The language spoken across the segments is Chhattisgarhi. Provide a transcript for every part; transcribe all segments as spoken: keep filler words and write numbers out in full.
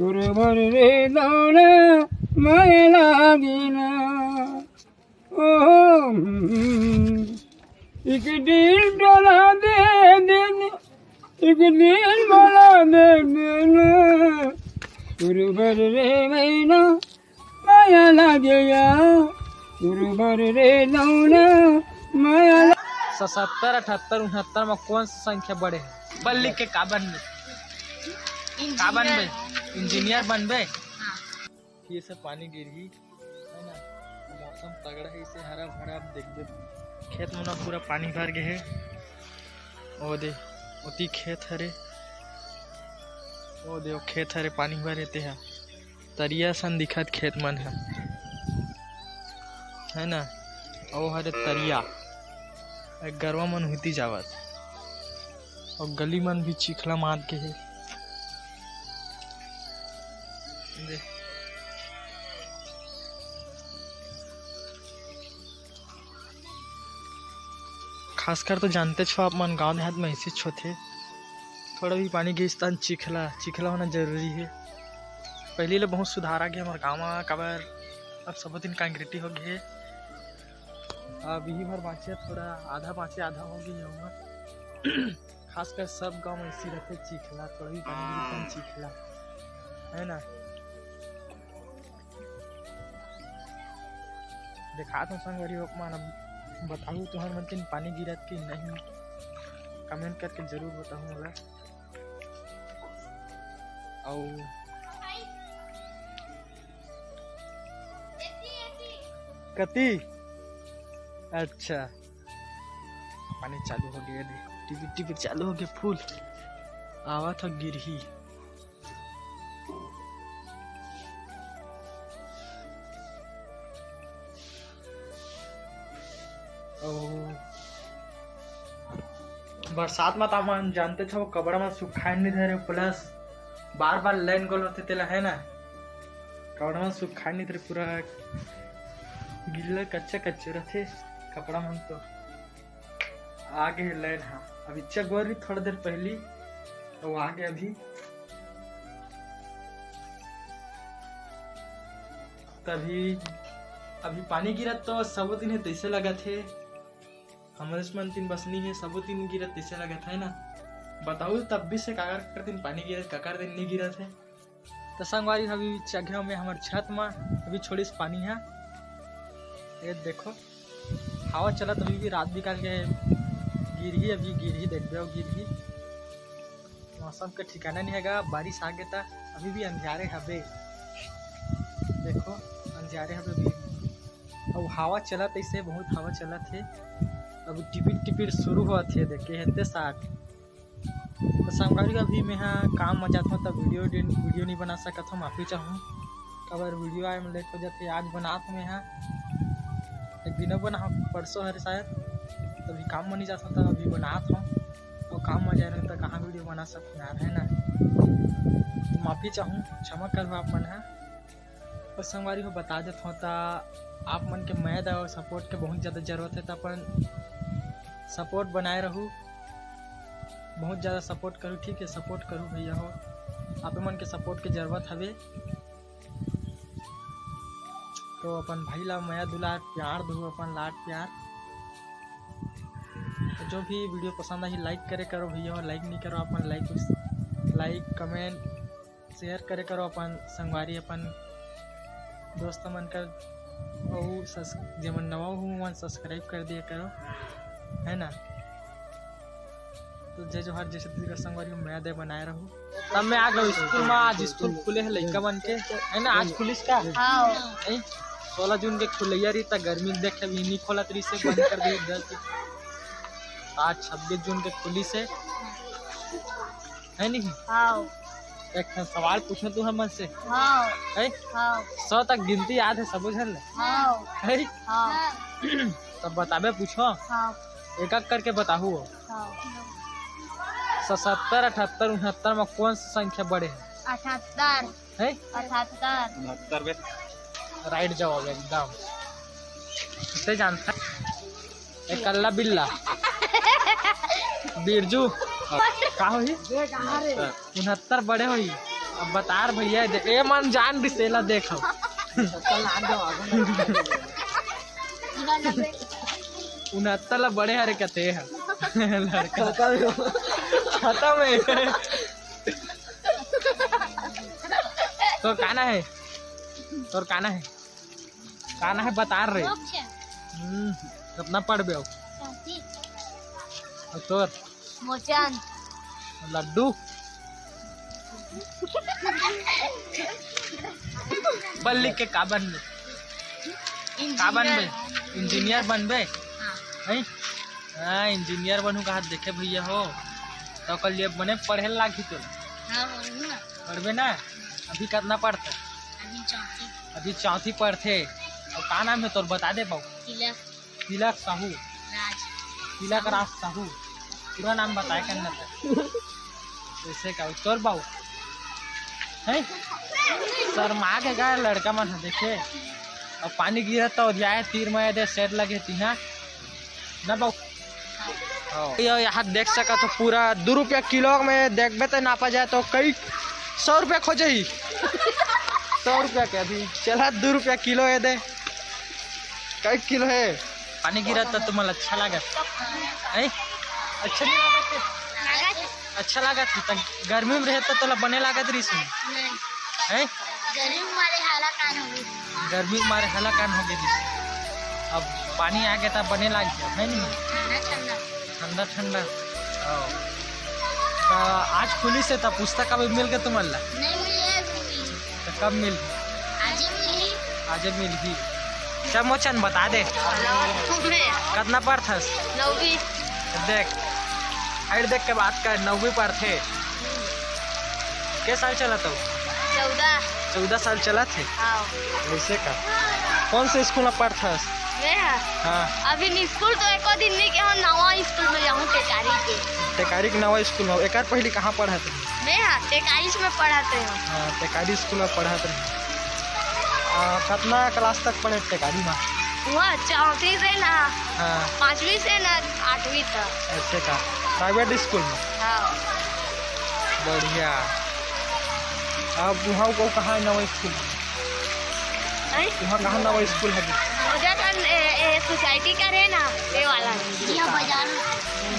गुरुबर रे दौड़ा माया लागे ना। ओहो, हम्म। एक दिन डोला दे देना, एक दिन डोला दे देना। गुरुबर रे मैना माया लागे या, गुरुबर रे दौड़ा माया ला- सतहत्तर, अठहत्तर, उनहत्तर में कौन सा संख्या बड़े है? पढ़ लिख के का बनबे? का बनबे? इंजीनियर बनबे? हाँ। ये सब पानी गिरही, है ना? मौसम तगड़ा है, इसे हरा भरा आप देखबे। खेत मन पूरा पानी भर गए है। ओ दे, ओती खेत हरे, ओ दे, ओ खेत हरे, पानी भरे ते हा। तरिया सन दिखत खेत मन ह, है ना? ओ हरे तरिया, ए गरवा मन हुती जावत, अउ गली मन भी चिखला मार के हे। दे। खासकर तो जानते छो आप मन, गांव देहात में ऐसे होथे, थोड़ा भी पानी गिरस तहन चिखला, चिखला होना जरूरी है। पहली ले बहुत सुधार आ गया हमारे गांव में, काबर अब सबो दिन कंक्रीटी हो गए। अब यही भर बाँचे, थोड़ा आधा बाँचे, आधा हो गई होगा। खासकर सब गांव में ऐसी रहते, चिखला, थोड़ा भी पानी गिरस तहन चिखला, है ना? देखात हूँ संगवारी हो मन, अब बताहू तुहर मन तीन पानी गिरत कि नहीं, कमेंट करके जरूर बताहू मोला। अउ कती? अच्छा, पानी चालू हो गया, दे टिपिर टिपिर चालू हो गया, फुल आवत ह गिरही। अउ बरसात में तो हमन जानते छो, कपड़ा में सुखाए नहीं धरे, प्लस बार बार लाइन गोल होते तेला, है ना? कपड़ा में सुखाए नहीं धरे, पूरा गिल्ला कच्चा कच्चा रहते कपड़ा मन तो। आगे है लाइन, हाँ, अब इच्छा गोर रही थोड़ा देर पहली, तो आगे अभी तभी अभी पानी गिरत तो सबो दिन है तैसे लगत है, हमरे मन तीन बस नहीं है, सबो दिन गिरत तैसे लगत है ना। बताऊ तब भी से काकर दिन पानी गिरत, काकर दिन नहीं गिरत है। तो संगवारी अभी चघे में हमर छत में अभी छोड़िस पानी है, ये देखो। हवा चलत अभी भी रात बिकाल के गिरही, अभी गिरही, देखबे अउ गिरही। मौसम के ठिकाना नहीं हैगा, बारिश आ गे त अभी भी अंधियारे हबे। देखो, अंधियारे हबे अभी। अब हवा चलत ऐसे, बहुत हवा चलत हे। अब टिपिर टिपिर शुरू होत हे, देखे हेते साथ। तो संगवारी अभी मैं हा काम में जात हूँ, तब वीडियो, वीडियो नहीं बना सकत हूँ, माफी चाहूँ। काबर वीडियो आए में लेट हो जाथे। आज बनात हूँ मैं हा, एक दिनों बना हूँ, परसों हरे शायद, तभी काम में नहीं जात हूँ, तब अभी बनात हूँ। तो काम में जाए रहूँ तो कहाँ वीडियो बना सकते यार, है ना? तो माफी चाहूँ, क्षमा करो आप मन हा। और संगवारी हो बता देत हूँ, तो आप मन के मया दया और सपोर्ट के बहुत ज़्यादा जरूरत है, तो अपन सपोर्ट बनाए रहू। बहुत ज़्यादा सपोर्ट करू, ठीक है, सपोर्ट करू भैया हो, आप मन के सपोर्ट के जरूरत हवे। तो अपन भाई ला मया दुलार प्यार दू, अपन लाड प्यार। तो जो भी वीडियो पसंद आई, लाइक करे करो भैया हो, लाइक नहीं करो अपन, लाइक, लाइक, कमेंट, शेयर करे करो अपन संगवारी, अपन दोस्त मन कर, अउ सस-, जेमन नवा हो, मन सब्सक्राइब कर दिया करो, है ना? तो जय जोहार, जय छत्तीसगढ़ संगवारी, मया दया बनाए रहू। तब मैं आ गया स्कूल में, आज स्कूल खुले है लइका मन के, है ना? आज खुलिस का? हाँ। नहीं? सोलह जून के खुलैया रही, त गर्मी देख के भी नहीं खोलत रही से, बंद कर दी दस। आज छब्बीस जून के खुलिस है, है नहीं? हाँ। एक ठन सवाल पूछो तू हमन से। हाँ। है? हाँ। सौ तक गिनती याद है सबो झन ले? हाँ। है? हाँ। तब बताबे, पूछो। हाँ। एक एक करके बताहू। हाँ। सतहत्तर, अठहत्तर, उनहत्तर में कौन सा संख्या बड़े है? अठहत्तर। है? अठहत्तर। उनहत्तर बे। राइट जवाब एकदम। इसे जानता है? ए कल्ला बिल्ला। बिरजू। का होही? उनहत्तर बड़े होही। अब बता रे भैया, दे-, ए मन जान दिस, एला देख। उनहत्तर ला बड़े हरे कते ह। लड़का। खतम हे। तोर काना हे? तोर काना हे? काना हे बता रे। मोक्ष। हम्म, कतना पढ़बे हो? चौथी। अउ तोर? मोचन। लड्डू। पढ़ लिख के का बनबे? का बनबे? इंजीनियर। इंजीनियर बनबे? हाँ। हैं? हाँ, इंजीनियर बनहूँ कहा देखे भैया हो, त ओकर लिए बने पढ़े लागही तोला। हाँ, पढ़हूँ ना। पढ़बे ना? अभी कतना पढ़थे? अभी चौथी। अभी चौथी पढ़थे। अउ का नाम हे तोर, बता दे बाऊ। तिलक। तिलक साहू। राज। तिलक राज साहू। पूरा नाम बताए करना था। जैसे का तोर बाऊ? हैं? शर्मा के गा लड़का मन ह, देखे। अब पानी गिरत तो जाए तीर में दे सेट लगे तिहा। ना बाऊ? हाँ। यो यहाँ देख सका तो पूरा दू रुपया किलो में देखबे तो नापा जाए तो कई सौ रुपया खो जाही। सौ रुपया के अभी चला दू रुपया किलो हे दे। कई किलो हे? पानी गिरत त तुमन अच्छा लागत? हैं? अच्छा नहीं लागत हे? अच्छा लागत हे, त गर्मी में रहे त तोला बने लागत रहिस हे? नहीं। हैं? गर्मी मारे हालाकान हो गई। गर्मी मारे हालाकान हो गई रहिस। अब पानी आ गया त बने लाग गया, है नहीं? ठंडा ठंडा। ठंडा ठंडा। हाँ। त आज खुलिस हे त पुस्तक अभी मिल गया तुमन ला? नहीं मिली है अभी। त कब मिलही? आजे मिलही। आजे मिलही। चल मोचन बता दे। तुम्हें। कतना पढ़थस? नौवीं। देख, height देख के बात कर, नौवीं पढ़थे। के साल चलत हो? चौदह। चौदह साल चलत हे? हाँ। वैसे का? कौन से स्कूल में पढ़थस? मैं हा? हाँ। अभी स्कूल तो एको दिन नहीं के, हम नवा स्कूल में जाऊँ टेकारी के। टेकारी के नवा स्कूल में। एकर पहली कहाँ पढ़त रहे? मैं हा, टेकारी में पढ़त रहे हूँ। हाँ, टेकारी स्कूल में पढ़त रहे। आ, कतना क्लास तक पढ़े टेकारी में? वहाँ चौथी से ना, हाँ। पाँचवीं से ना आठवीं तक। ऐसे का? प्राइवेट स्कूल में? हाँ। बढ़िया। अब वहाँ को कहाँ है नवा स्कूल? हैं? वहाँ कहाँ नवा स्कूल है? उधर कन, ए, ए, सोसाइटी का रहे ना, ये वाला। जिया बाजार।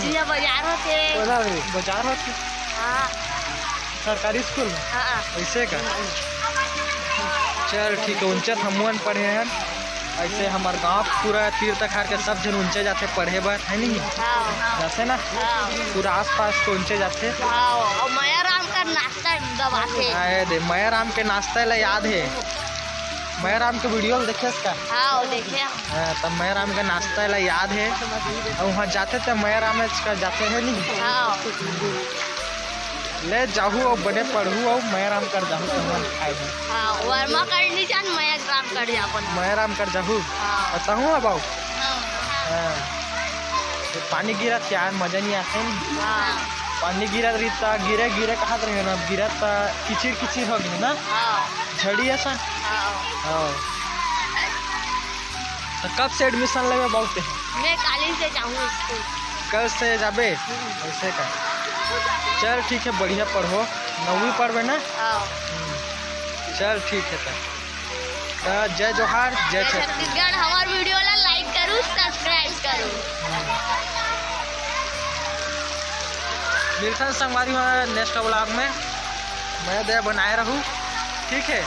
जिया बाजार होते। उधर बाजार होते? हाँ। सरकारी स्कूल में? हाँ। ऐसे का? चल ठीक है, उनचत हमन पढ़े हन। ऐसे हमर गांव पूरा तीर तखार के सब झन उनचे जाथे पढ़े बर, है नहीं? हाँ। जाथे ना? हाँ। पूरा आसपास के उनचे जाथे। हाँ, और मया राम का नाश्ता दबाथे। आए दे, मया राम के नाश्ता ला याद है। मया राम के वीडियो ल देखेस का? हाँ, वो देखे। हाँ, तब मया राम के नाश्ता ला याद है। और वहाँ जाथे त मया राम का जाथे है नहीं? हाँ। ले जाहू अउ बने पढ़हू अउ मया राम कर जाहू तुमन खाए बर। हाँ, वर्मा कर नहीं जान, मया राम कर जापन। मया राम कर जाहू। हाँ। अउ तहूँ अब आऊ। हाँ। हाँ। तो पानी गिरत यार, मजा नहीं आते नहीं। हाँ। पानी गिरत रही त गिरे गिरे कहत रहे ना, गिरत त किचिर किचिर हो गए ना। हाँ। झड़ी ऐसा। हाँ। हाँ। तो कब से एडमिशन लेबे बाऊ ते? मैं काली से जाहूँ स्कूल। कल से जाबे? हम्म। ऐसे का? चल ठीक है, बढ़िया पढ़ो, नौवीं पढ़बे ना? हाँ। हम्म। चल ठीक है तब। तो जय जोहार, जय जय छत्तीसगढ़। छत्तीसगढ़। हमार वीडियो ला like करू, subscribe करू। मिलथन संगवारी हो next vlog में। मया दया बनाए रहू, ठीक है।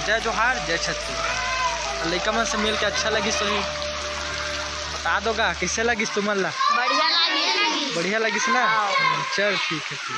जय जोहार, जय छत्तीसगढ़। लइका मन से मिल के अच्छा लगिस होही, बता दो गा, कैसे लगिस तुमन ला? बढ़िया लगिस। बढ़िया लगिस ना? हाँ। चल ठीक है फिर।